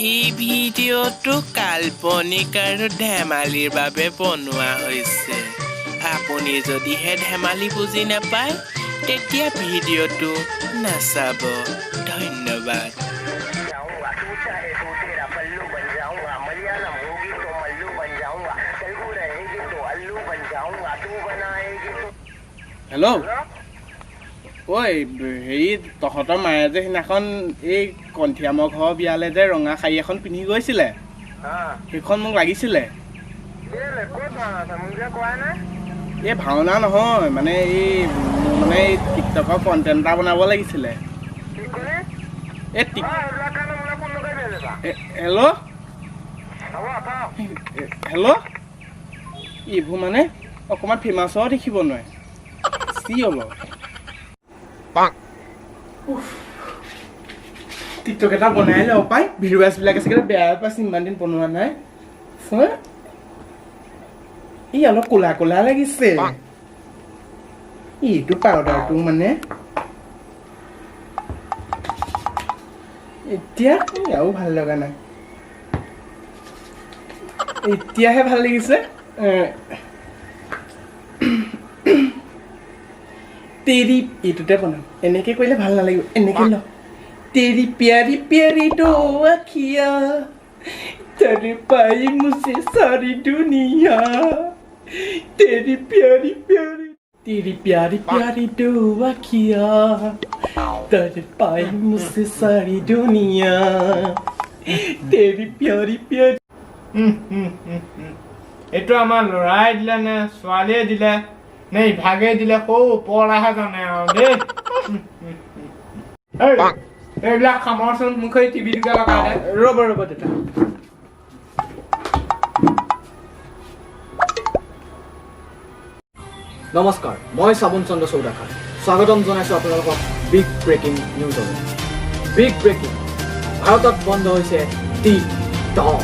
এই ভিডিঅ'টো কাল্পনিক আৰু ধেমালিৰ বাবে বনোৱা হৈছে। আপুনি যদিহে ধেমালি বুজি নাপায়, তেতিয়া ভিডিঅ'টো নাচাব। ধন্যবাদ। जाऊंगा, तू चाहे तो तेरा पल्लू बन जाऊंगा। मलयालम होगी तो मल्लू बन जाऊंगा, तेलुगु रहेगी तो अल्लू बन जाऊंगा, तू बनाएगी तो হেল্ল' ঐ, হেৰি, তহঁতৰ মায়ে যে সেইদিনাখন এই কণ্ঠিয়ামৰ ঘৰৰ বিয়ালে যে ৰঙা শাৰী এখন পিন্ধি গৈছিলে, সেইখন মোক লাগিছিলে। এই ভাওনা নহয়, মানে এই মোৰ মানে এই টিকটকৰ কণ্টেণ্ট এটা বনাব লাগিছিলে। এই টিক হেল্ল' হেল্ল', এইবোৰ মানে অকণমান ফেমাছ হোৱাও দেখিব নোৱাৰে চি অলপ। উফ। টিকটক এটা বনাই লওঁ পাই। ভিউৱাৰ্ছবিলাকে চাগে বেয়া পাইছে, ইমান দিন বনোৱা নাই। চোৱা, ই অলপ ক'লা ক'লা লাগিছে। এইটো পাউডাৰটো মানে এতিয়া এই আৰু ভাল লগা নাই, এতিয়াহে ভাল লাগিছে। তেৰি, এইটোতে বনাম। এনেকে কৰিলে ভাল নালাগিব, এনেকে ল। तेरी प्यारी प्यारी दो अखियाँ तड़पाई मुझे सारी दुनिया, तेरी प्यारी प्यारी, तेरी प्यारी प्यारी दो अखियाँ तड़पाई मुझे सारी दुनिया, तेरी प्यारी प्यारी। এইটো আমাৰ ল'ৰাই দিলে নে ছোৱালীয়ে দিলে নে ইভাগে দিলে, সৌ ওপৰলাহে জানে আৰু দেই। এই, এইবিলাক খামৰচোন, মোক সেই টিভিটোকে লগাই দে। ৰ'ব ৰ'ব দেউতা। নমস্কাৰ, মই চাবোন চন্দ্ৰ চৌদাখাৰ। স্বাগতম জনাইছোঁ আপোনালোকক বিগ ব্ৰেকিং নিউজলৈ। বিগ ব্ৰেকিং, ভাৰতত বন্ধ হৈছে টিকটক।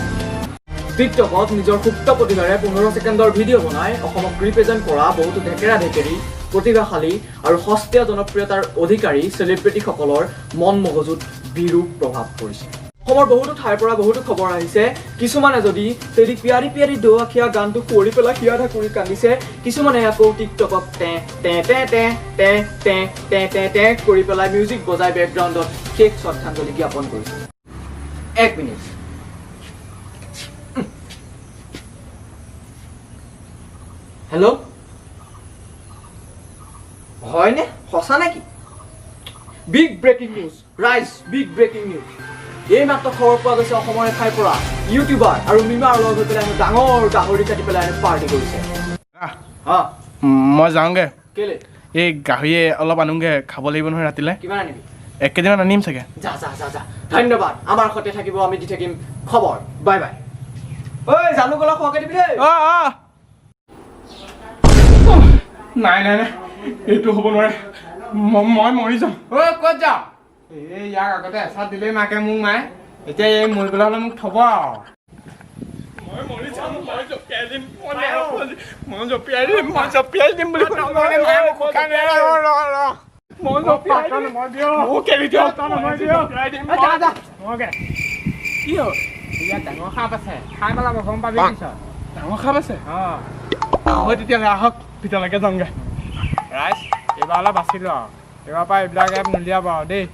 টিকটকত নিজৰ সুপ্ত প্ৰতিভাৰে 15 ছেকেণ্ডৰ ভিডিঅ' বনাই অসমক ৰিপ্ৰেজেণ্ট কৰা বহুতো ঢেকেৰা ঢেকেৰী, প্ৰতিভাশালী আৰু সস্তীয়া জনপ্ৰিয়তাৰ অধিকাৰী চেলিব্ৰিটিসকলৰ মন মগজুত বিৰূপ প্ৰভাৱ পৰিছে। অসমৰ বহুতো ঠাইৰ পৰা বহুতো খবৰ আহিছে। কিছুমানে যদি তেৰি পিয়াৰী পিয়াৰী দৌ আখিয়া গানটো সুঁৱৰি পেলাই হিয়া ঢাকুৰি কান্দিছে, কিছুমানে আকৌ টিকটকত তে তে তে তে তে তে তে তে তে কৰি পেলাই মিউজিক বজাই বেকগ্ৰাউণ্ডত শেষ শ্ৰদ্ধাঞ্জলি জ্ঞাপন কৰিছে। এক মিনিট। হেল্ল', হয়নে, সঁচা নেকি? বিগ ব্ৰেকিং নিউজ ৰাইজ, বিগ ব্ৰেকিং নিউজ। এইমাত্ৰ খবৰ পোৱা গৈছে, অসমৰ এঠাইৰ পৰা ইউটিউবাৰ আৰু মিমাৰ লগ হৈ পেলাই হেনো ডাঙৰ গাহৰি কাটি পেলাই হেনো পাৰ্টি কৰিছে। হা। মই যাওঁগে। কেলে? এই গাহৰিয়ে অলপ আনোগে, খাব লাগিব নহয় ৰাতিলে। কিমান আনিবি? 1 কেজিমান আনিম চাগে। যা যা যা যা। ধন্যবাদ। আমাৰ সৈতে থাকিব, আমি দি থাকিম খবৰ। Bye bye. ঐ, জালুক অলপ খোৱাকে দিবি দেই। অঁ অঁ নাই নাই নাই, এইটো হ'ব নোৱাৰে। মই মৰি যাম। ঐ, ক'ত যাওঁ? এই ইয়াক আগতে এচাত দিলেই মাকে মোক মাৰে, এতিয়া এই মৰিবলৈ হ'লে মোক থ'ব আৰু। মই মৰি যাম, মই জঁপিয়াই দিম, মই মই জঁপিয়াই দিম, মই জঁপিয়াই দিম বুলি কৈছোঁ। মই জঁপিয়াই দিম। মোক এৰি দিয়ক, মই জঁপিয়াই দিম। যা যা। কি হ'ল? ইয়াত ডাঙৰ সাপ আছে, খাই পেলাব, গম পাবি পিছত। ডাঙৰ সাপ আছে? অঁ। হয়, তেতিয়াহ'লে আহক, ভিতৰলৈকে যাওঁগে। ৰাইজ, এইবাৰ অলপ বাচিলো আৰু। এইবাৰ পৰা এইবিলাক এপ নুলিয়াব আৰু দেই।